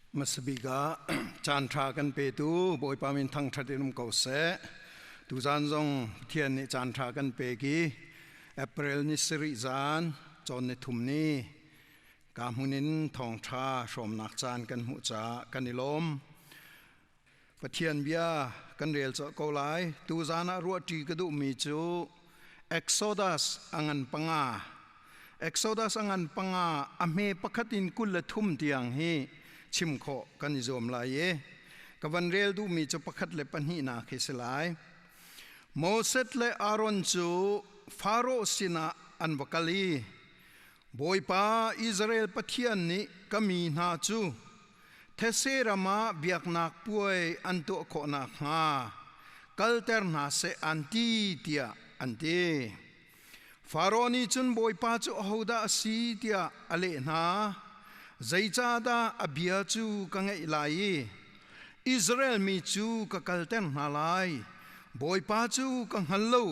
Hmasabik ah caan ṭha kan petu Bawipa min thangṭhat in um ko seh. Tuzaan zong Pathian nih caan ṭha kan pek i April ni sarih zaan cawn ni thum ni ka hmun in thawngṭha hrawmnak caan kan hmuh caah kan i lawm. Pathian bia kan rel colh ko lai. Tuzaan ah ruahṭi ka duhmi cu Exodus a ngan panga. Exodus a ngan panga a hme pakhat in 23 tiang hi chim khawh kan i zuam lai i ka van rel duhmi cu pakhat le pahnihnak hi si lai. Moses le Aaron cu Faro sinah an va kal i Bawipa Israel Pathian nih ka mi hna cu thetse ram ah biaknak puai an tuah khawh nakhnga kalter hna seh an ti tiah an ti. Faro nih cun Bawipa cu ahodah a si tiah a leh hna. Zeicahdah a bia cu ka ngaih lai i Israel mi cu ka kalter hna lai? Bawipa cu ka hngal lo.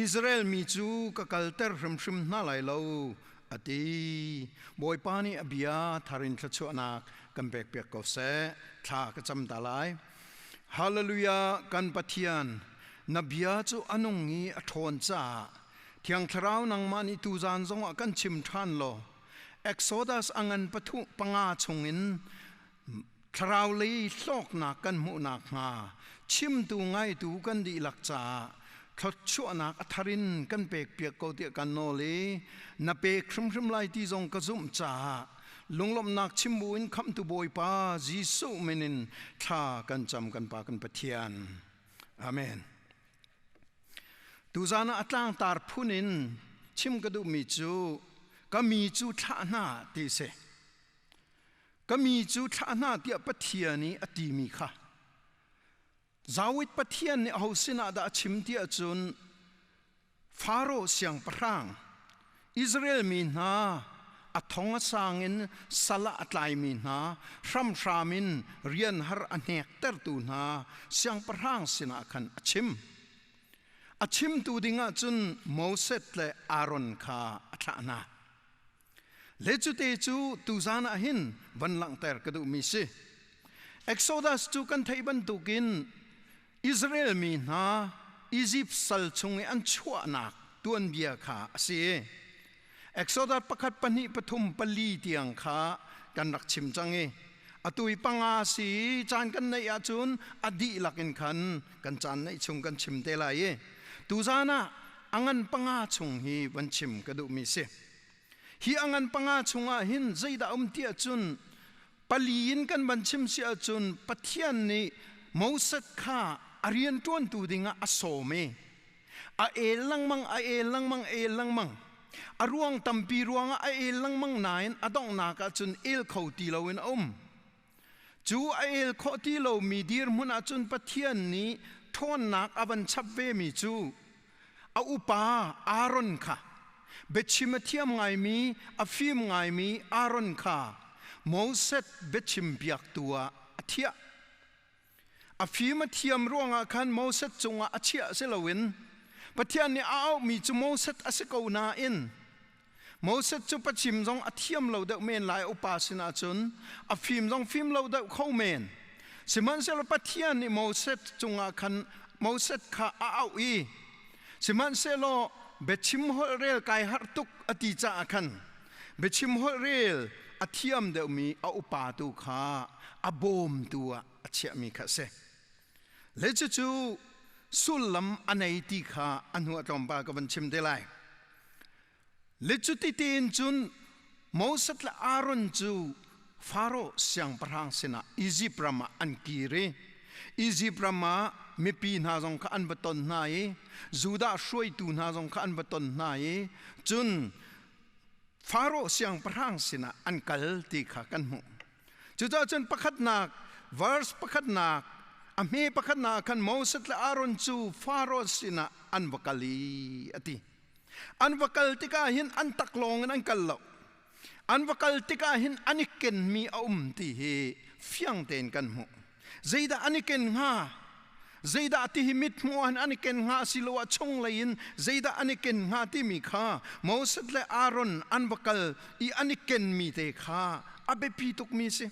Israel mi cu ka kalter hrimhrim hna lai lo, a ti. Bawipa nih a bia thar in thluachuahnak kan pekpiak ko seh. Thla ka cam ta lai. Hallelujah, kan Pathian, na bia cu a nung i a ṭhawn caah Thiang Thlarau nangmah nih tuzaan zongah kan chim ṭhan law Exodus a ngan pathu panga chungin thlarau lei hlawknak kan hmuh nakhnga chimtu ngaitu kan dihlak caah thluachuahnak a thar in kan pekpiak ko tiah kan nawl i na pek hrimhrim lai ti zong ka zumh caah lunglawmhnak chim buin khamhtu Bawipa Jesuh min in thla kan cam kan Pa kan Pathian. Amen. Tuzaan ah a tlangtar phun in chim ka duhmi cu ka mi cu thlah hna ti si. Ka mi cu thlah hna tiah Pathian i a timi kha Zawit Pathian nih aho sinah dah a chim ti ahcun Faro siangpahrang Israel mi hna a thong a sang in sal ah a tlaimi hna hramhram in rian har a hnektertu hna siangpahrang sinah khan a chim. A chimtu dingah cun Moses le Aaron kha a thlah hna. Le cute cu tuzan ah hin van langhter ka duhmi si. Exodus cu kan theih bantukin Israel mi hna Egypt sal chung i an chuahnak tuanbia kha a si. Exodus pakhat pahnih pathum pali tiang kha kan rak chim cang i atu i panga si caan kan neih ahcun a dihlak in khan kan caan neih chung kan chim te lai i tuzan ah a ngan panga chung hi van chim ka duhmi si. Hi a ngan panga chungah hin zeidah um ti ahcun pali in kan van chim si ahcun Pathian nih Moses kha a rian ṭuantu dingah a sawm i a el lengmang a el lengmang el lengmang a ruang tampi ruangah a el lengmang nain a donghnak ahcun el kho ti loin a um. Cu a el khawh ti lomi dirhmun ahcun Pathian nih ṭhawnnak a van chap vemi cu a upa Aaron kha biachim a thiam ngaimi a fim ngaimi Aaron kha Moses biachim piaktu ah a thiah. A fim a thiam ruangah khan Moses cungah a chiah si loin Pathian nih a auhmi cu Moses a si ko nain Moses cu pachim zong a thiam lo deuh men lai upa sinah cun a fim zong fim lo deuh kho men. Sihmanhsehlaw Pathian nih Moses cungah khan Moses kha a auh i sihmanhsehlaw biachim holh rel kai harh tuk a ti caah khan biachim holh rel a thiam deuhmi a upa tu kha a bawmtu ah a chiahmi kha a si. Le cucu sullam a nei ti kha a hnu ah tlawmpal ka van chim te lai. Le cuti tein cun Moses le Aaron cu Faro siangpahrang sinah Izipt ram ah an kir i Izipt ram ah mipi hna zong kha an va ton hna i Judah hruaitu hna zong kha an va ton hna i cun Faro siangpahrang sinah an kal ti kha kan hmuh. Cucaah cun pakhatnak verse pakhatnak a hme pakhatnak khan Moses le Aaron cu Faro sinah an va kal i a ti. An va kal tikah hin an taklawng in an kal lo. An va kal tikah hin an i kenmi a um ti hi fiang tein kan hmuh. Zeidah an i ken hnga? Zeidah ti hi mithmuh ah an i ken hnga asiloah chunglei in zeidah an i ken hnga timi kha Moses le Aaron an va kal i an i kenmi te kha a biapi tukmi si.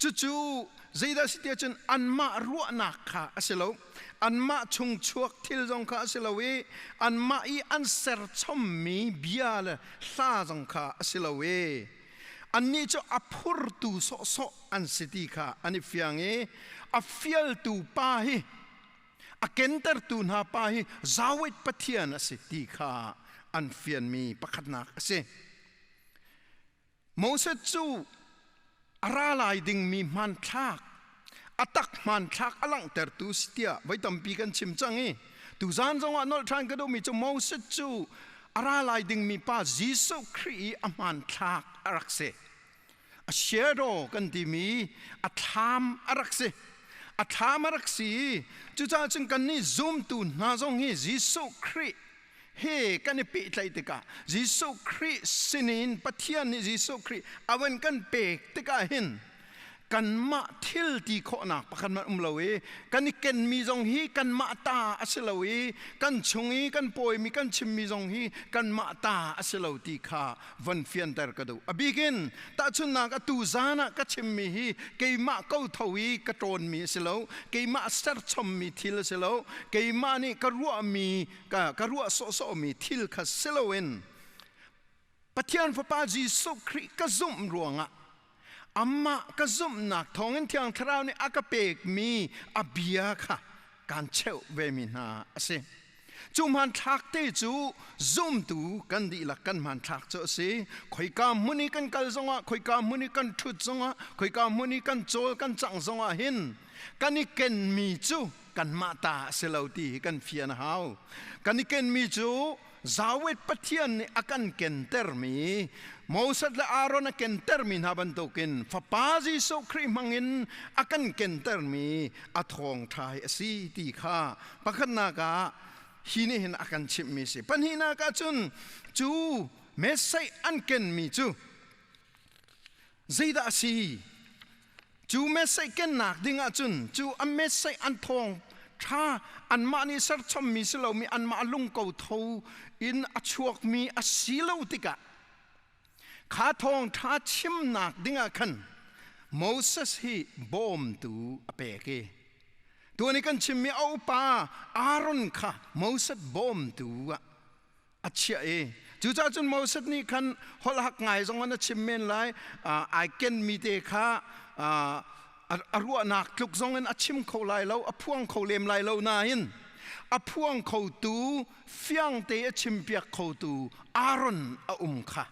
Cucu zeidah si tiah cun anmah ruahnak kha a si lo. Anmah chung chuak thil zong kha a si lo i anmah i an serchommi bia le hla zong kha a si lo i annih cu a phurtu sawhsawh an si ti kha an i fiang i a fialtu pa hi a kentertu hna pa hi Zawit Pathian a si ti kha an fianmi pakhatnak a si. Moses cu a ra lai dingmi hmanthlak, a tak hmanthlak a langhtertu si tiah voi tampi kan chim cang i tuzan zongah nolh ṭhan ka duhmi cu Moses cu a ra lai dingmi pa Jesuh Khrih i a hmanthlak a rak si. A shadow kan timi a thlam a rak si. A thlam a rak si i cucaah cun kannih zumtu hna zong hi Jesuh Khrih he kan i pehtlaih tikah Jesuh Khrih sinin Pathian nih Jesuh Khrih a van kan pek tikah hin kanmah thil ti khawhnak pakhat hmanh um lo i kan i kenmi zong hi kanmah ta a si lo i kan chung i kan pawimi kan chimmi zong hi kanmah ta a si lo ti kha von fianter ka duh. A bikin tahchunhnak atu zan ah ka chimmi hi keimah ko tho i ka ṭawnmi a si lo, keimah serchommi thil a si lo, keimah nih ka ruahmi ka ruah sawhsawhmi thil kha si loin Pathian Fapa Jesuh Khrih ka zumh ruangah amah ka zumhnak thawngin Thiang Thlarau nih a ka pekmi a bia kha kaan cheuh vemi hna a si. Cu hmanthlak te cu zumtu kan dihlak kan hmanthlak cu a si. Khoika hmun i kan kal zongah, khoika hmun i kan ṭhut zongah, khoika hmun i kan cawl kan cangh zongah hin kan i kenmi cu kanmah ta a si lo ti hi kan fian a hau. Kan i kenmi cu Zawet Pathian nih a kan kentermi Moses le Aaron a kentermi hna bantukin Fapa Jesuh Khrih hmangin a kan kentermi a thawngṭha hi a si ti kha pakhatnak ah hi nih hin a kan chimhmi a si. Pahnihnak ah cun cu message an kenmi cu zeidah a si? Cu message kennak ding ahcun cu a message an thawng ṭha anmah nih serchommi si lomi anmah lung ko tho in a chuakmi a si lo tikah kha thawng ṭha chimnak ding ah khan Moses hi bawmtu a pek i tuan i kan chimmi a upa Aaron kha Moses bawmtu ah a chiah i cucaah cun Moses nih khan holh hak ngai zong in a chim men lai, ai kenmi te kha a ruahnak tluk zong in a chim kho lai lo, a phuang kho lem lai lo nain a phuang khotu, fiangte a chimpiak khotu Aaron a um kha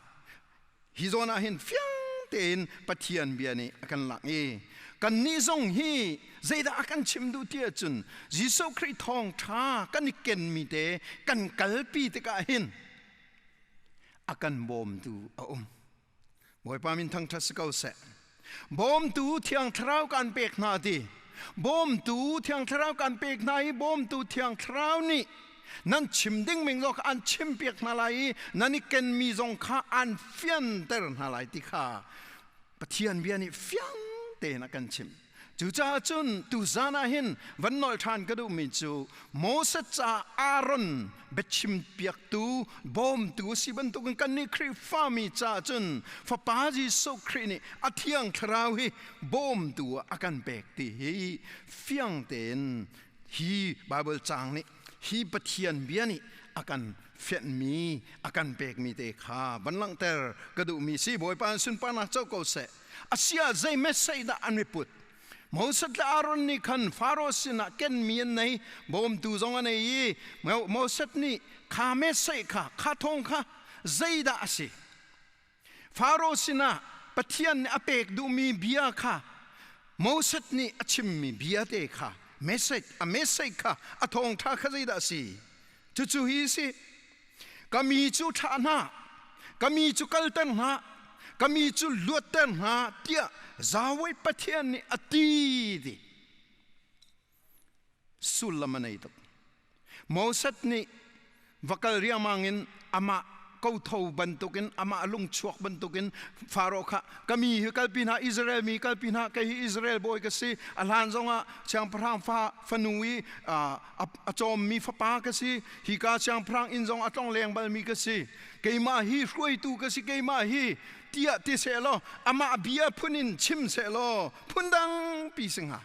hi zawn ah hin fiang tein Pathian bia nih a kan langh i kannih zong hi zeidah a kan chim duh ti ahcun Jesuh Khrih thawngṭha kan i kenmi te kan kalpi tikah hin a kan bawmtu a um. Bawipa min thangṭhat si ko seh. Bawmtu Thiang Thlarau kan pek hna ti. Bawmtu Thiang Thlarau kan pek hna i bawmtu Thiang Thlarau nih nan chim ding ming zong kha an chimpiak hna lai i nan i kenmi zong kha an fianter hna lai ti kha Pathian bia nih fiang tein a kan chimh. Cucaah cun tuzan ah hin van nawl ṭhan ka duhmi cu Moses caah Aaron biachim piaktu bawmtu a si bantukin kannih Khrihfami caah cun Fapa Jesuh Khrih nih a Thiang Thlarau hi bawmtu ah a kan pek ti hi fiang tein hi Baibal caang nih, hi Pathian bia nih a kan fianhmi, a kan pekmi te kha van langhter ka duhmi si. Bawipa sunparnak co ko seh. Asia zei message dah an i put? Moses le Aaron nih khan Faro sinah kenmi an nei, bawmtu zong a nei i Moses nih kha message kha, kha thawng kha zeidah a si? Faro sinah Pathian nih a pek duhmi bia kha Moses nih a chimmi bia te kha message, a message kha, a thawngṭha kha zeidah a si? Cucu hi si, ka mi cu thlah hna, ka mi cu kalter hna, ka mi cu luatter hna tiah Yahweh Pathian nih a ti ti sullam a nei tuk. Moses nih va kal riangmang in amah kotho bantukin amah lungchuak bantukin Faro kha ka mi hi kalpi hna, Israel mi kalpi hna, kei hi Israel bawi ka si, a hlan zongah siangpahrang fa fanu i a cawmmi fapa ka si, hika siangpahrang inn zong a tlong leng balmi ka si, keimah hi hruaitu ka si, keimah hi tiah ti seh law, amah bia phun in chim seh law phundang pi si hnga.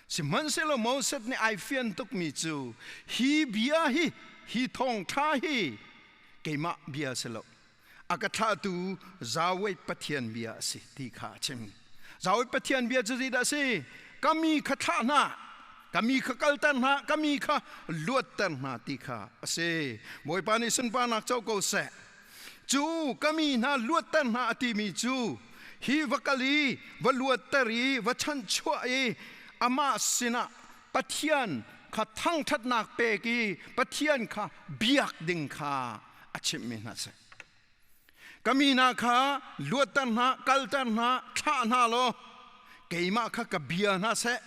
Sihmanhsehlaw Moses nih ai fian tukmi cu hi bia hi, hi thawngṭha hi keimah bia si lo, a ka thlahtu Yahweh Pathian bia a si ti kha a chim. Yahweh Pathian bia cu zeidah a si? Ka mi kha thlah hna, ka mi kha kalter hna, ka mi kha luatter hna ti kha a si. Bawipa nih sunparnak co ko seh. Cu ka mi hna luatter hna a timi cu hi va kal i va luatter i va chanhchuah i amah sinah Pathian kha thangṭhatnak pek i Pathian kha biak ding kha a chimhmi hna a si. Ka mi hna kha luatter hna, kalter hna, thlah hna law keimah kha ka bia hna seh,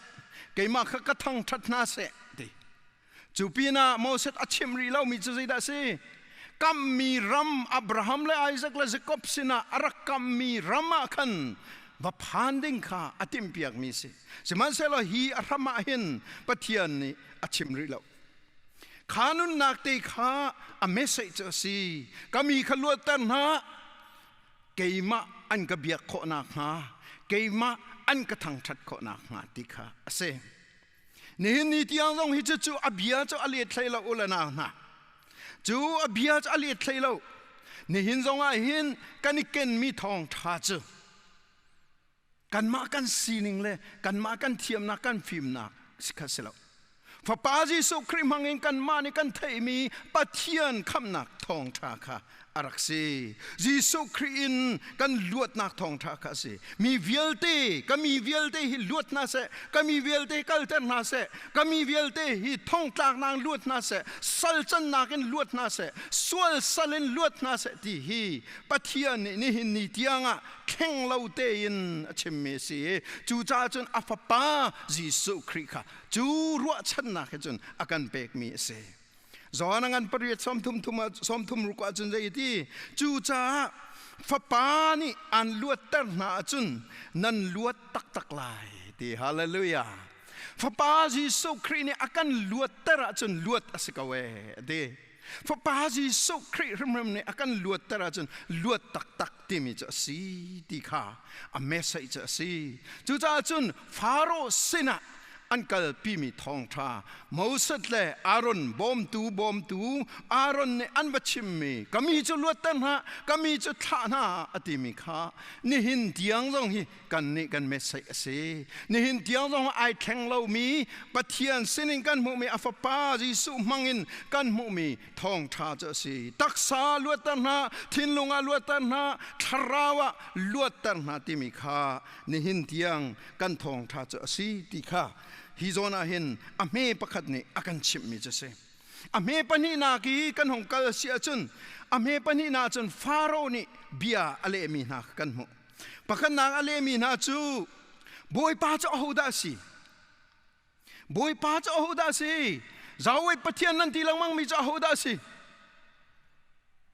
keimah kha ka thangṭhat hna seh ti. Cu pinah Moses a chim rih lomi cu zeidah a si? Kammi ram Abraham le Isaac le Jakob sinah a rak kammi ram ah khan va phan ding kha a timhpiakmi a si. Sihmanhsehlaw hi a hram ah hin Pathian nih a chim rih lo. Kha nunnak te kha a message cu a si. Ka mi kha luatter hna, keimah an ka biak khawh nakhnga, keimah an ka thangṭhat khawh nakhnga ti kha a si. Nihin ni tiang zong hi cucu a bia cu a let hlei lo u le nau hna. Cu a bia cu a let hlei lo. Nihin zong ah hin kan i kenmi thawngṭha cu kanmah kan sining le kanmah kan thiamnak kan fimnak kha si lo. Fapa Jesuh Khrih hmangin kanmah nih kan theihmi Pathian khamhnak thawngṭha kha a rak si. Jesuh Khrih in kan luatnak thawngṭha kha a si. Mi vialte, ka mi vialte hi luat hna seh, ka mi vialte kalter hna seh, ka mi vialte hi thongtlaknak luat hna seh, sal cannak in luat hna seh, sual sal in luat hna seh ti hi Pathian nih nihin ni tiangah thleng lo tein a chimmi a si i cucaah cun a fapa Jesuh Khrih kha cu ruahchannak he cun a kan pekmi a si. Johan a ngan pariat sawmthum thum ah sawmthum ruk ah cun zei ti? Cucaah fapa nih aan luatter hna ahcun nan luat taktak lai ti. Hallelujah. Fapa Jesuh Khrih nih a kan luatter ahcun luat a si ko ee ti. Fapa Jesuh Khrih hrimhrim nih a kan luatter ahcun luat taktak timi cu a si ti kha a message cu a si. Cucaah cun Faro sinah an kalpimi thawngṭha Moses le Aaron bawmtu bawmtu Aaron nih an va chimmi, ka mi cu luatter hna, ka mi cu thlah hna a timi kha nihin tiang zong hi kannih kan message a si. Nihin tiang zong ai thleng lomi Pathian sinin kan hmuhmi, a fapa Jesuh hmangin kan hmuhmi thawngṭha cu a si. Taksa luatter hna, thinlung ah luatter hna, thlarau ah luatter hna timi kha nihin tiang kan thawngṭha cu a si ti kha hi zawn ah hin a hme pakhat nih a kan chimhmi cu a si. A hme pahnihnak i kan hung kal si ahcun, a hme pahnihnak cun Faro nih bia a lehmi hna kha kan hmuh. Pakhatnak a lehmi hna cu, Bawipa cu ahodah a si? Bawipa cu ahodah a si? Yahweh Pathian nan ti lengmangmi cu ahodah a si?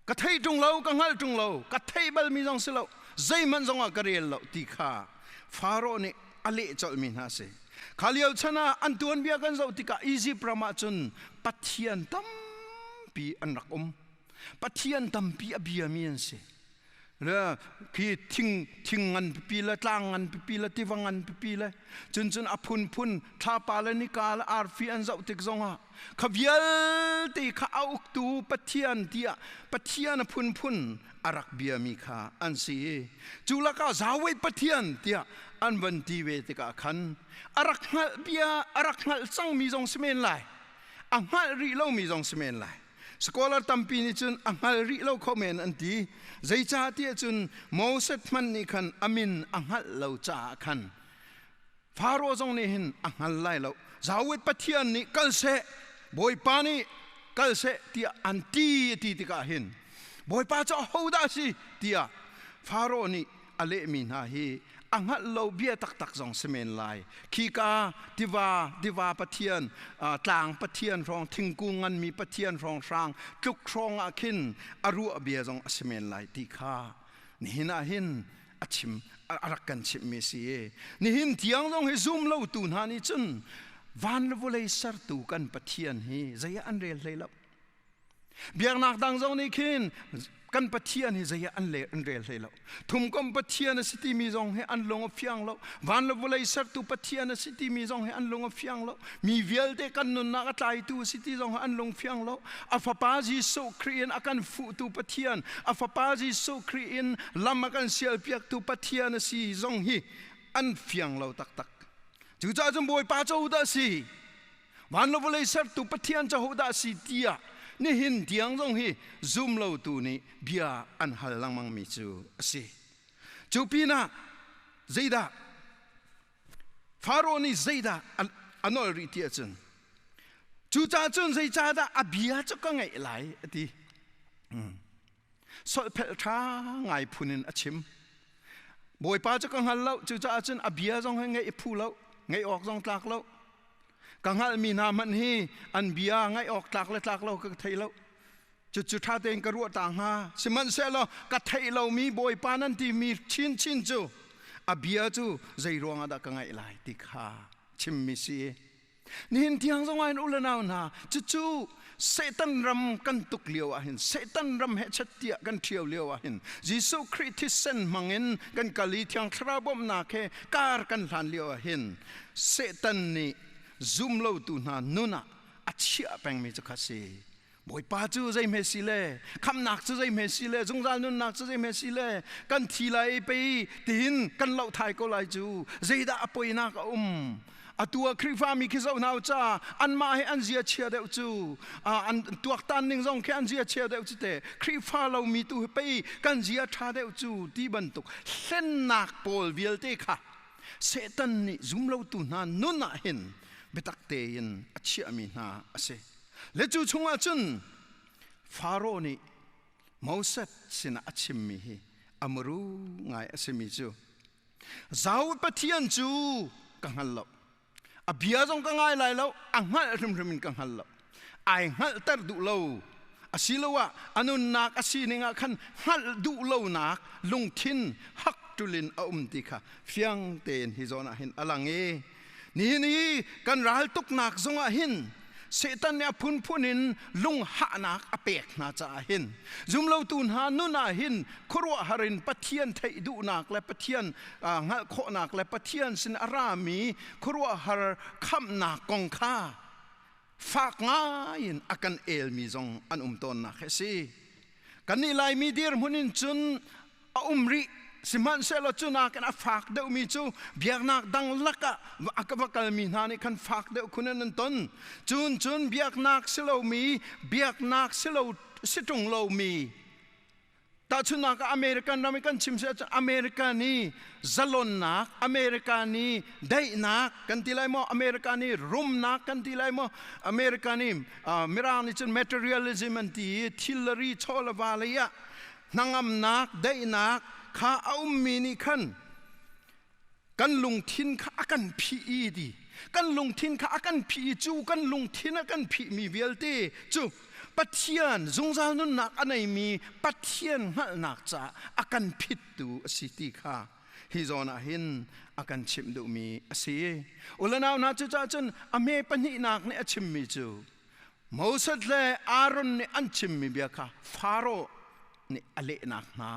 Ka thei ṭung lo, ka hngal ṭung lo, ka theih balmi zong si lo, zeihmanh zong ah ka rel lo ti kha Faro nih a leh colhmi hna a si. Kha lio chan ah an tuanbia kan zoh tikah Izipt ram ah cun pathian tampi an rak um. Pathian tampi a biami an si. Le khi thing thing ngan pipi le tlang ngan pipi le tiva ngan pipi le cun cun a phunphun thlapa le nika le arfi an zoh tik zongah kha vialte kha a uktu Pathian tiah Pathian a phunphun a rak biami kha an si i cu lakah Yahweh Pathian tiah an van ti ve tikah khan a rak hngalh bia a rak hngalh cangmi zong si men lai, a hngalh rih lomi zong si men lai. Scholar tampi nih cun a hngal rih lo kho men an ti. Zeicahtiah cun Moses hmanh nih khan a min a hngalh lo caah khan Faro zong nih hin a hngal lai lo. Yahweh Pathian nih kal seh, Bawipa nih kal seh tiah an ti a ti tikah hin Bawipa cu ahodah a si tiah Faro nih a lehmi hna hi A hngalh lo bia taktak zong si men lai. Khika tiva tiva pathian, tlang pathian hrawng, thingkung nganmi pathian hrawng hrang tluk hrawng ah khin a ruah bia zong a si men lai ti kha nihin ah hin a chim a rak kan chimhmi si. Nihin tiang zong hi zum lo tu hna nih cun van le vawlei sertu kan Pathian hi zei ah an rel hlei lo. Biaknak dang zong nih khin kan Pathian hi zei ah an le an rel hlei lo. Thumkom Pathian a si timi zong hi an lung a fiang lo. Van le vawlei sertu Pathian a si timi zong hi an lung a fiang lo. Mi vialte kan nunnak a tlaitu a si ti zong hi an lung fiang lo. A fapa Jesuh Khrih in a kan fuhtu Pathian, a fapa Jesuh Khrih in lam a kan sialpiaktu Pathian a si zong hi an fiang lo taktak. Cucaah cun Bawipa cu dah si? Van le vawlei sertu Pathian cu hodah a si tiah nihin tiang zong hi zum lotu nih bia an hal lengmangmi cu a si. Cu pinah zeidah Faro nih zeidah a nolh rih ti ahcun cucaah cun zeicahdah a bia cu ka ngaih lai a ti. Solhphelh ṭha ngai phun in a chim. Bawipa cu ka hngal lo, cucaah cun a bia zong hi ngaih i phu lo, ngaih awk zong tlak lo. Ka hngalhmi hna hmanh hi an bia ngaih awk tlak le tlak lo ka thei lo. Cucu ṭha tein ka ruah ta hnga. Sihmanhsehlaw ka theih lomi Bawipa nan timi chinchin cu a bia cu zei ruangah dah ka ngaih lai ti kha chimmi si. Nihin tiang zong ah hin u le nau hna, cucu Satan ram kan tuk lio ah hin, Satan ram he chat tiah kan ṭhio lio ah hin, Jesuh Khrih thisen hmangin kan kal i Thiang Thlarau bawmhnak he kar kan hlan lio ah hin, Satan nih zumlotu hna nun ah a chiah pengmi cu kha si. Bawipa cu zeihme si le, khamhnak cu zeihme si le, zungzal nunnak cu zeihme si le, kan thi lai pei tihin kan loh thai ko lai cu, zeidah a poinak a um? Atu ah Khrihfa mi khi zoh hna u ca, anmah he an zia chia deuh cu, an tuaktan ning zong khi an zia chia deuh cu te, Khrihfa lomi tu hi pei kan zia ṭha deuh cu ti bantuk hlennak pawl vialte kha Satan nih zumlotu hna nun ah hin biatak tein a chiahmi hna a si. Le cu chungah cun Faro nih Moses sinah a chimmi hi a muru ngai a simi cu Zau Pathian cu ka hngal lo. A bia zong ka ngai lai lo, a hngalh hrimhrim in ka hngal lo. Ai hngalhter duh lo. Asiloah a nunnak a sining ah khan hngalh duh lonak lungthin hak ṭul in a um ti kha fiang tein hi zawn ah hin a lang i Nihin i kan raltuknak zongah hin Satan nih a phunphun in lunghahnak a pek hna caah hin zumlotu hna nun ah hin khuaruahhar in Pathian theih duhnak le Pathian hngalh khawhnak le Pathian sin a rami khuaruahhar khamhnak kong kha fak ngai in a kan elmi zong an um tawnnak hi a si. Kannih Laimi dirhmun in cun a um rih sihmanhsehlaw cu nakin a fak deuhmi cu biaknak dang lakah a va kalmi hna nih khan fak deuh khun in an ton. Cun cun biaknak si lomi biaknak si lo si ṭung lomi tahchunhnak ah American ram i kan chim si ahcun America nih zalonnak America nih daihnak kan ti lai maw America nih rumnak kan ti lai maw America nih Mirang nih cun materialism an ti i thilri chaw le va lei ah hnangamnak daihnak kha a ummi nih khan kan lungthin kha a kan phih i ti kan lungthin kha a kan phih i cu kan lungthin a kan phihmi vialte cu Pathian zungzal nunnak a neimi Pathian hngalhnak caah a kan phittu a si ti kha hi zawn ah hin a kan chimh duhmi a si. Ulanau hna cucaah cun a hme pahnihnak nih a chimmi cu Moses le Aaron nih an chimmi bia kha Faro nih a lehnak hna.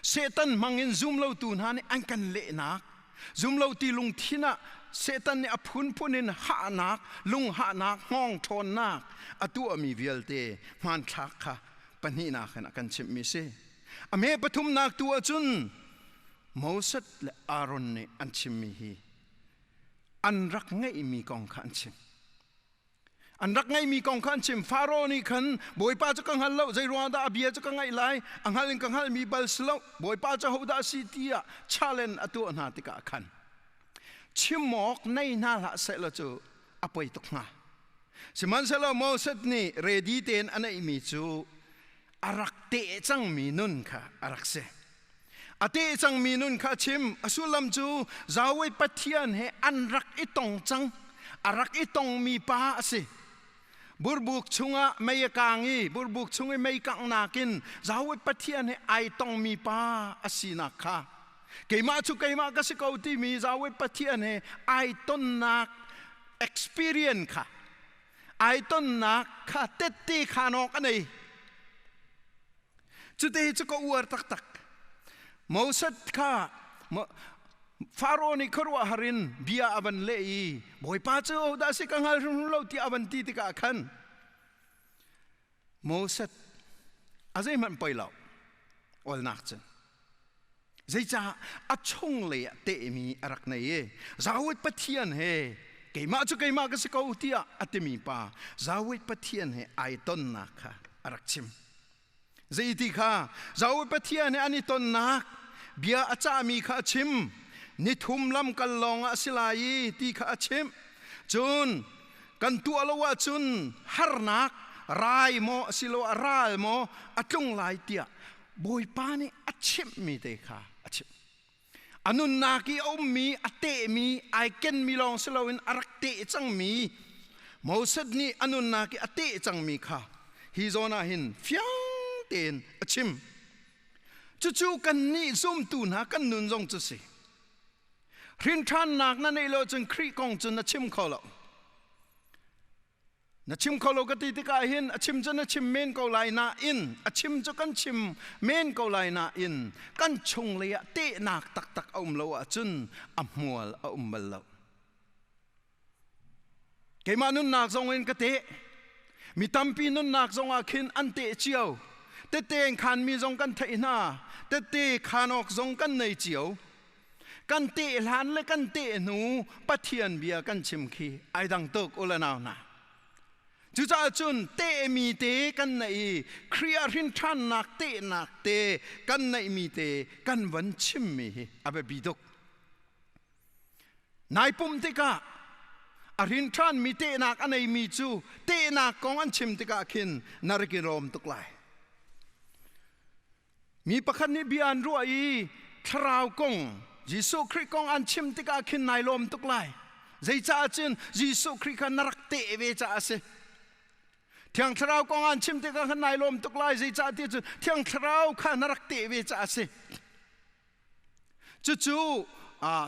Satan hmangin zumlotu hna nih an kan lehnak. Zumlo ti lungthin ah Satan nih a phunphun in hahnak, lunghahnak, hngawng ṭhawnnak a tuahmi vialte hmanthlak kha pahnihnak in a kan chimhmi si. A hme pathumnak tu ahcun Moses le Aaron nih an chimmi hi an rak ngeihmi kong kha an chim. An rak ngeihmi kong kha an chim. Faro nih khan Bawipa cu ka hngal lo, zei ruangah dah a bia cu ka ngaih lai, a hngal in ka hngalmi bal si lo, Bawipa cu hodah a si tiah challenge a tuah hna tikah khan chim awk nei hna hlah sehlaw cu a poi tuk hnga. Sihmanhsehlaw Moses nih ready tein a neihmi cu a rak teh cangmi nun kha a rak si. A te cangmi nun kha a chim. A sullam cu Yahweh Pathian he an rak i tong cang. A rak i tongmi pa a si. Burbuk chungah mei a kang i burbuk chung i mei kanghnak in Yahweh Pathian he ai tongmi pa a sinak kha keimah cu keimah ka si ko timi Yahweh Pathian he ai tonnak experience kha ai tonnak kha tette khan awk a nei. Cute cu ka uar taktak. Moses kha Faro nih khuaruahhar in bia a van leh i Bawipa cu hodah si ka hngal hrimhrim lo tiah a van ti tikah khan Moses a zeihmanh poi lo olnak cun zeicah a chunglei ah tehmi a rak nei i Zawit Pathian he keimah cu keimah ka si ko tiah a timi pa Zawit Pathian he ai tonnak kha a rak chim. Zeiti kha Zawit Pathian he an i tonnak bia a cahmi kha a chim. Nithum lam kal lawng ah a si lai i ti kha a chimh. Cun kan tuah lo ahcun harnak rai maw asiloah ral maw a tlung lai tiah Bawipa nih a chimhmi te kha a chimh. A nunnak i a ummi, a tehmi, ai kenmi lawng si loin a rak teh cangmi Moses nih a nunnak i a teh cangmi kha hi zawn ah hin fiang tein a chim. Cucu kannih zumtu hna kan nun zong cu si. Hrinṭhannak na neih lo cun Khrih kong cu na chim kho lo. Na chim kho lo ka ti tikah hin a chim cu na chim men ko lai nain a chim cu kan chim men ko lai nain kan chunglei ah tehnak taktak a um lo ahcun a hmual a um bal lo. Keimah nunnak zong in ka teh. Mi tampi nunnak zong ah khin an teh cio. Tette in khanmi zong kan theih hna. Tette khan awk zong kan nei cio. Kan teh hlan le kan teh hnu Pathian bia kan chim khi ai dang tuk u le nau hna. Cucaah cun tehmi te kan neih i Khrih ah hrinṭhannak tehnak te kan neihmi te kan van chimmi hi a biapi tuk. Nai pumh tikah a hrinṭhanmi tehnak a neimi cu tehnak kong an chim tikah khin na rak i lawm tuk lai. Mi pakhat nih bia an ruah i thlarau kong Jesuh Khrih kong an chim tikah khin nai lawm tuk lai. Zeicah cun Jesuh Khrih kha na rak teh ve caah a si. Thiang Thlarau kong an chim tikah khan nai lawm tuk lai. Zeicah ti cun Thiang Thlarau kha na rak teh ve caah a si. Cucu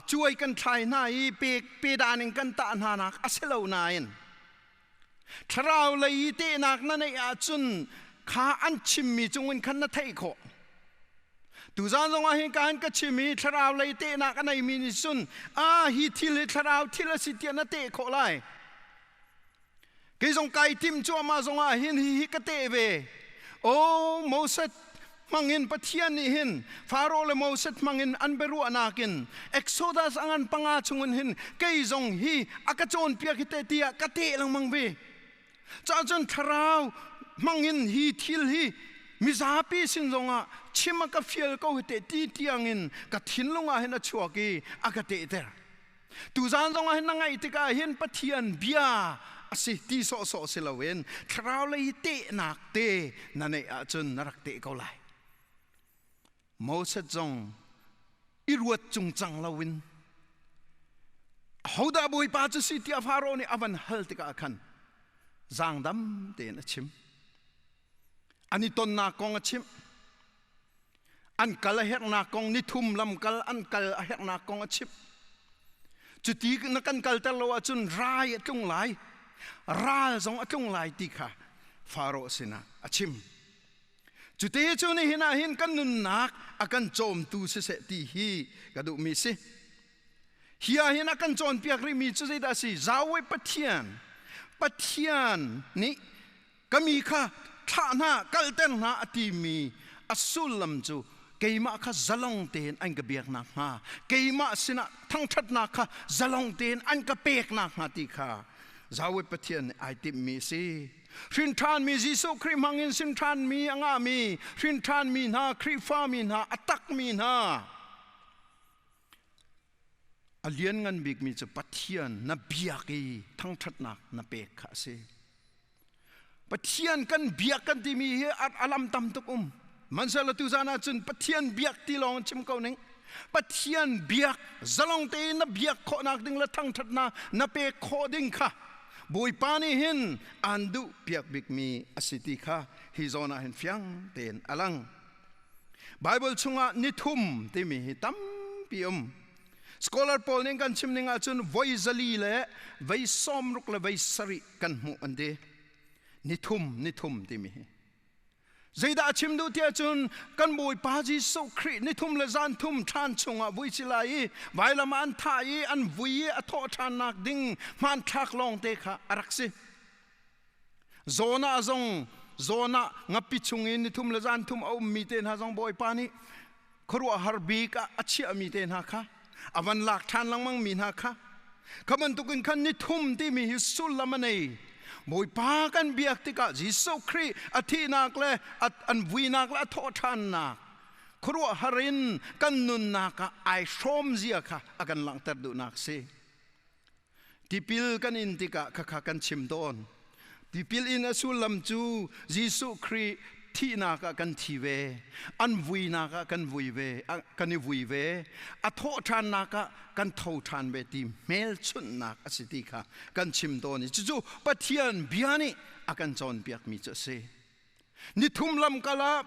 cuai kan thlai hna i pe pe dan in kan tah hna nak a si lo nain Thlarau lei i tehnak na neih ahcun kha an chimmi cungin khan na theih khawh. Tuzaan zongah hin ka han ka chim i thlarau lei tehnak a neimi nih cun a hi thil hi thlarau thil a si tiah na teh khawh lai. Kei zong kai tim cuahmah zongah hin hi hi ka teh ve. O Moses hmangin Pathian nih hin Faro le Moses hmangin an biaruahnak in Exodus a ngan panga chungin hin kei zong hi a ka cawnpiak hi te tiah ka teh lengmang ve. Cahcun thlarau hmangin hi thil hi mizapi sin zongah chim a ka fial ko hi te ti tiangin ka thinlung ah hin a chuak i a ka tehter. Tuzaan zongah hin na ngaih tikah hin Pathian bia a si ti sawhsawh si loin thlarau lei tehnak te na neih ahcun na rak teh ko lai. Moses zong i ruat cungcang loin ahodah Bawipa cu si tiah Faro nih a van hal tikah khan zaangdam tein a chim. An i tonnak kong a chimh. An kal a herhnak kong nithum lamkal an kal a herhnak kong a chimh. Cuti na kan kalter lo ahcun rai a tlung lai, ral zong a tlung lai ti kha Faro sinah a chim. Cute cu nihin ah hin kan nunnak a kan cawmtu siseh ti hi ka duhmi si. Hi ah hin a kan cawnpiak rihmi cu zeidah a si? Yahweh Pathian, Pathian nih ka mi kha thlah hna kalter hna a timi a sullam cu keimah kha zalong tein an ka biak nakhnga keimah sinah thangṭhatnak kha zalong tein an ka pek nakhnga ti kha Yahweh Pathian nih ai timhmi a si. Hrinṭhanmi Jesuh Khrih hmangin hrinṭhanmi a ngahmi hrinṭhanmi hna Khrihfami hna a takmi hna a lianngan bikmi cu Pathian na biak i thangṭhatnak na pek kha a si. Pathian kan biak kan timi hi a lam tam tuk um. Mansela tu zan ah cun Pathian biak ti lawng chim ko ning. Pathian biak zalong tein na biak khawhnak ding le thangṭhatnak na pek khawh ding kha Bawipa nih hin aan duh piak bikmi a si ti kha hi zawn ah hin fiang tein a lang. Bible chungah nithum timi hi tampi um. Scholar pawl nih kan chim ning ahcun voi 400 le voi 60 le voi 70 kan hmuh an ti. Nithum nithum timi hi. Zeidah a chim duh tiah cun kan Bawipa Jesuh Khrih nithum le zan thum ṭhan chungah vui si lai i vailam ah an thah i an vui i a thawh ṭhannak ding hmanthlak lawngte kha a rak si. Jonah zong Jonah ngapi chung in nithum le zan thum a ummi te hna zong Bawipa nih khuaruahhar bik ah a chiahmi te hna kha a van lak ṭhan lengmang mi hna kha kha bantukin khan nithum timi hi sullam a nei. Bawipa kan biak tikah Jesuh Khrih a thihnak le an vuinak le a thawhṭhannak khuaruahhar in kan nunnak ah ai hrawm zia kha a kan langhter duhnak si. Tipil kan in tikah khakha kan chim tawn. Tipil in a sullam cu Jesuh Khrih thihnak ah kan thi ve, an vuinak ah kan vui ve, kan i vui ve, a thawh ṭhannak ah kan tho ṭhan ve ti hmelchunhnak a si ti kha kan chim tawn i cucu Pathian bia nih a kan cawnpiakmi cu a si. Nithum lamkal ah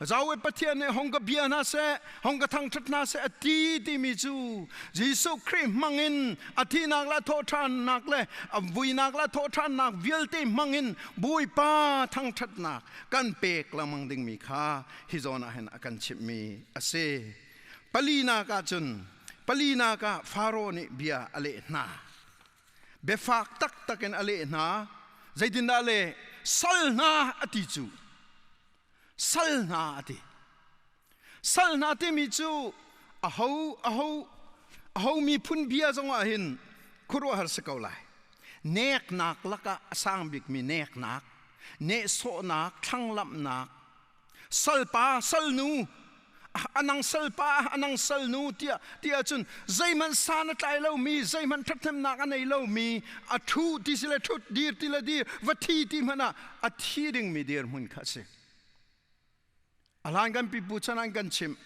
Zawe Pathian nih hong ka bia hna seh, hong ka thangṭhat hna seh a ti timi cu Jesuh Khrih hmangin a thihnak le a thawhṭhannak le a vuinak le a thawhṭhannak vialte hmangin Bawipa thangṭhatnak kan pek lengmang dingmi kha hi zawn ah hin a kan chimhmi a si. Palinak ah cun palinak ah Faro nih bia a leh hna. Biafak taktak in a leh hna. Zeitindah a leh? Sal hna a ti cu. Sal hna a ti. Sal hna timi cu aho aho aho miphun bia zongah hin khuaruahhar si ko lai. Neknak lakah a sang bikmi neknak, nehsawhnak, thlanglamhnak, salpa salnu anang salpa anang salnu tiah tiah cun zeihmanh san a tlai lomi zeihmanh ṭhathnemnak a nei lomi a ṭhu ti si le ṭhut dir ti le dir va thi ti hmanh ah a thi dingmi dirhmun kha a si. A hlan kan pipu chan an kan chimh.